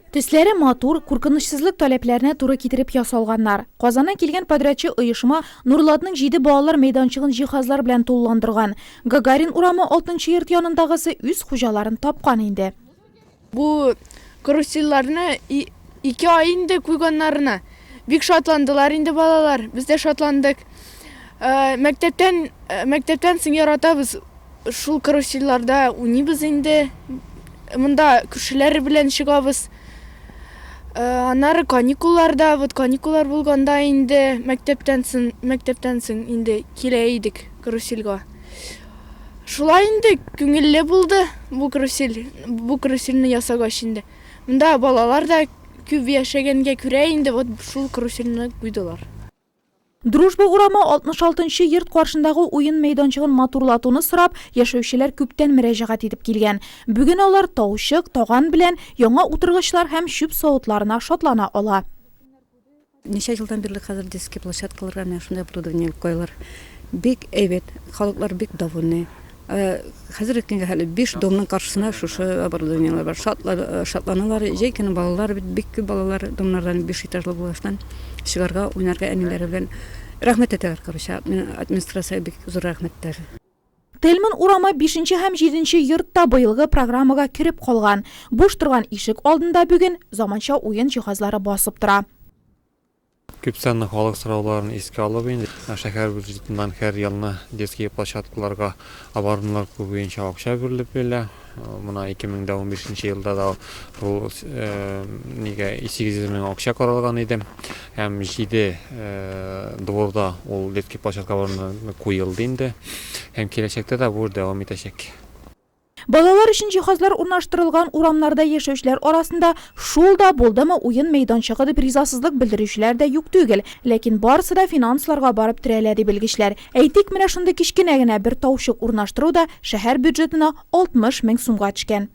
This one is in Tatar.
Төсләре матур, куркынычсызлык таләпләренә туры китереп ясалганнар. Казаннан килгән подрядчы оешма Нурлатның җиде балалар мәйданчыгын җиһазлар белән тулыландырган. Гагарин урамы алтынчы йорт янындагысы үз хуҗаларын тапкан инде. Бу карусельләрне ике ай инде куйганнарына. Бик шатландылар инде балалар, без дә шатландык. Мәктәптән, мәктәптән соң яратабыз шул карусельләрдә уйныйбыз инде. Монда күршеләр белән чыгабыз. Аннары каникулларда, вот каникуллар булганда инде мәктәптән соң, мәктәптән соң инде килә идек карусельгә. Шулай инде күңелле булды бу карусель, бу карусельне ясагач инде. Монда балалар да күп яшәгәнгә күрә инде вот шул карусельне куйдылар. Дружба урамы 66 нчы йорт каршындагы уен мәйданчыгын матурлатуны сорап, яшәүчеләр күптән мөрәҗәгать итеп килгән. Бүген алар таучык, таган белән яңа утыргычлар һәм чүп савытларына шатлана ала. Ничә елдан бирле хәзер детский площадкаларга менә шундый оборудование куялар. Бик әйбәт, халыклар бик довольны. Хәзерге көнгә хәле биш домның каршысына шушы оборудованиеләр бар. Шатланалар. Җәй көне балалар бит бик күп балалар домнардан биш этажлы булгаштан чыгарга, уйнарга әниләре белән. Рәхмәт әйтәләр, короче, администрациягә бик зур рәхмәтләр. Тельман урамы бишенче һәм җиденче йорт та быелгы программага кереп калган. Буш торган ишек алдында бүген заманча уен җиһазлары басып тора. Күпсанлы халык сорауларын искә алып инде, шәһәр бюджетыннан һәр елны детский площадкаларга оборудованиеләр кую буенча акча бирелеп килә. Мона 2015 нче елда да ул нигә 800 мең акча каралган иде. Һәм 7 дворда ул детский площадка оборудование куелды инде. Һәм киләчәктә дә бу дәвам итәчәк. Балалар өчен җиһазлар урнаштырылган урамнарда яшәүчеләр арасында шул да булдымы уен мәйданчыгы дип ризасызлык белдерүчеләр дә юк түгел. Ләкин барысы да финансларга барып терәлә, ди белгечләр. Әйтик, менә шундый кечкенә генә бер таучык урнаштыру да шәһәр бюджетына 60 мең сумга төшкән.